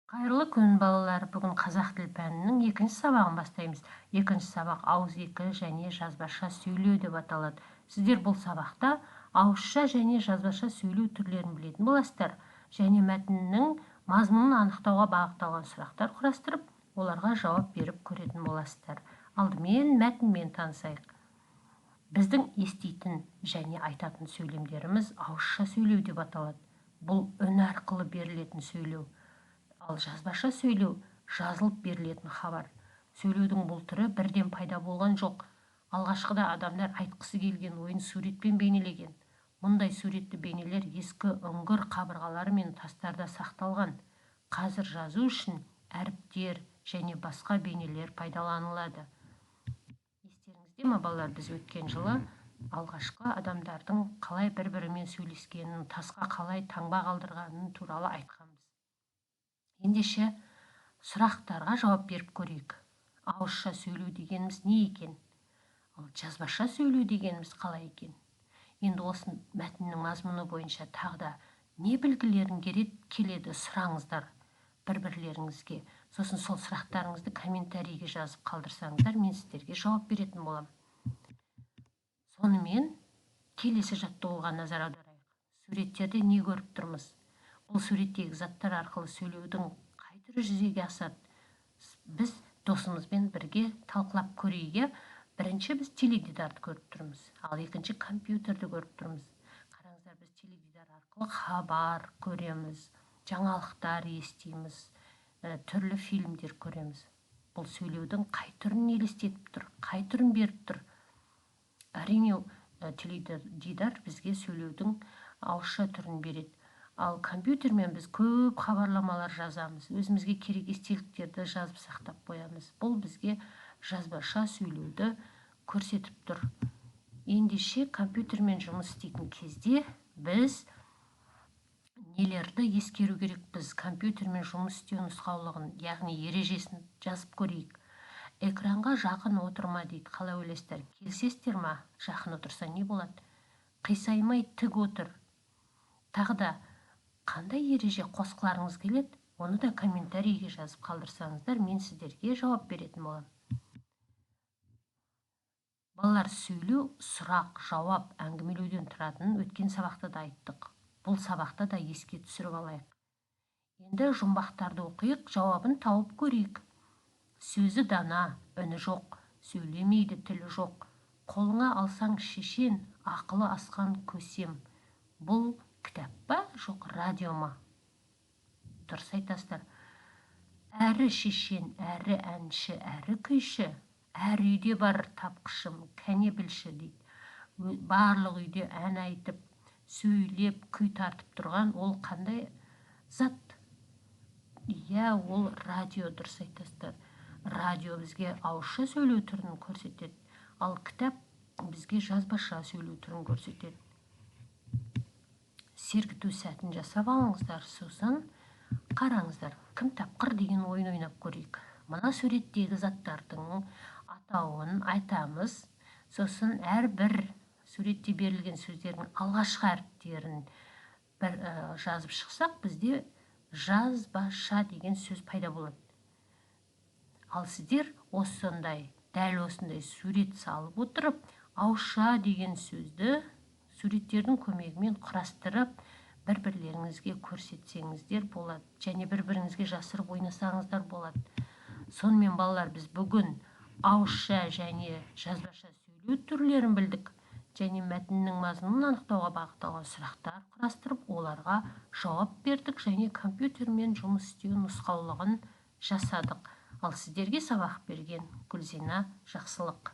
Қайырлы күн, балалар! Бүгін қазақ тіл пәнінің екінші сабағын бастаймыз. Екінші сабақ ауызекі және жазбаша сөйлеу деп аталады. Сіздер бұл сабақта ауызша және жазбаша сөйлеу түрлерін білетін боласыздар және мәтіннің мазмұнын анықтауға бағытталған сұрақтар құрастырып, оларға жауап беріп көретін боласыздар. Алдымен мәтінмен танысайық. Біздің еститін және айтатын сөйлемдеріміз ауызша сөйлеу деп аталады. Бұл үн арқылы берілетін сөйлеу. Ал жазбаша сөйлеу – жазылып берілетін хабар. Сөйлеудің бұл түрі бірден пайда болған жоқ. Алғашқыда адамдар айтқысы келген ойын суретпен бейнелеген. Мұндай суретті бейнелер ескі үңгір қабырғалары мен тастарда сақталған. Қазір жазу үшін әріптер және басқа бейнелер пайдаланылады. Естеріңізде ма, балалар, біз өткен жылы алғашқы адамдардың қалай бір бірімен сөйлескенін, тасқа қалай таңба қалдырғанын туралы айтқанбыз. Ендеше, сұрақтарға жауап беріп көрейік. Ауызша сөйлеу дегеніміз не екен? Ал жазбаша сөйлеу дегеніміз қалай екен? Енді осы мәтіннің мазмұны бойынша тағы да не білгілерің келеді, сұраңыздар бір бірлеріңізге. Сосын сол сұрақтарыңызды комментарийге жазып қалдырсаңыздар, мен сіздерге жауап беретін боламын. Сонымен, келесі жаттығуға назар аударайық. Суреттерде не көріп тұрмыз? Бұл суреттегі заттар арқылы сөйлеудің қай түрі жүзеге асады? Біз досымызбен бірге талқылап көрейік, иә. Бірінші біз теледидарды көріп тұрмыз, ал екінші компьютерді көріп тұрмыз. Қараңыздар, біз теледидар арқылы хабар көреміз, жаңалықтар естиміз, түрлі фильмдер көреміз. Бұл сөйлеудің қай түрін елестетіп тұр, қай түрін беріп тұр? Әрине, теледидар бізге сөйлеудің ауызша түрін береді. Ал компьютермен біз көп хабарламалар жазамыз, өзімізге керек естеліктерді жазып, сақтап қоямыз. Бұл бізге жазбаша сөйлеуді көрсетіп тұр. Ендеше, компьютермен жұмыс істейтін кезде біз нелерді ескеру керекпіз? Компьютермен жұмыс істеу нұсқаулығын, яғни ережесін жазып көрейік. Экранға жақын отырма дейді. Қалай ойлайсыздар, келісесіздер ма? Жақын отырса, не болады? Қисаймай тік отыр. Тағы да қандай ереже қосқыларыңыз келеді, оны да комментарийге жазып қалдырсаңыздар, мен сіздерге жауап беретін боламын. Балалар, сөйлеу сұрақ, жауап, әңгімелеуден тұратынын өткен сабақта да айттық. Бұл сабақта да еске түсіріп алайық. Енді жұмбақтарды оқиық, жауабын тауып көрейік. Сөзі дана, үні жоқ, сөйлемейді тілі жоқ. Қолыңа алсаң шешен, ақылы асқан көсем. Бұл кітап па, жоқ, радио ма? Дұрыс айтасыздар. Әрі шешен, әрі әнші, әрі күйші, әр үйде бар тапқышым, кәне білші дейді. Барлық үйде ән айтып, сөйлеп, күй тартып тұрған ол қандай зат? Иә, ол радио, дұрыс айтасыздар. Радио бізге ауызша сөйлеу түрін көрсетеді, ал кітап бізге жазбаша сөйлеу түрін көрсетеді. Сергіту сәтін жасап алыңыздар. Сосын қараңыздар, «Кім тапқыр» деген ойын ойнап көрейік. Мына суреттегі заттардың атауын айтамыз. Сосын әрбір суретте берілген сөздердің алғашқы әріптерін бір жазып шықсақ, бізде «жазбаша» деген сөз пайда болады. Ал сіздер осындай, дәл осындай сурет салып отырып, «ауызша» деген сөзді суреттердің көмегімен құрастырып, бір бірлеріңізге көрсетсеңіздер болады және бір біріңізге жасырып ойнасаңыздар болады. Сонымен, балалар, біз бүгін ауызша және жазбаша сөйлеу түрлерін білдік және мәтіннің мазмұнын анықтауға бағытталған сұрақтар құрастырып, оларға жауап бердік және компьютермен жұмыс істеу нұсқаулығын жасадық. Ал сіздерге сабақ берген Гүлзина Жақсылық.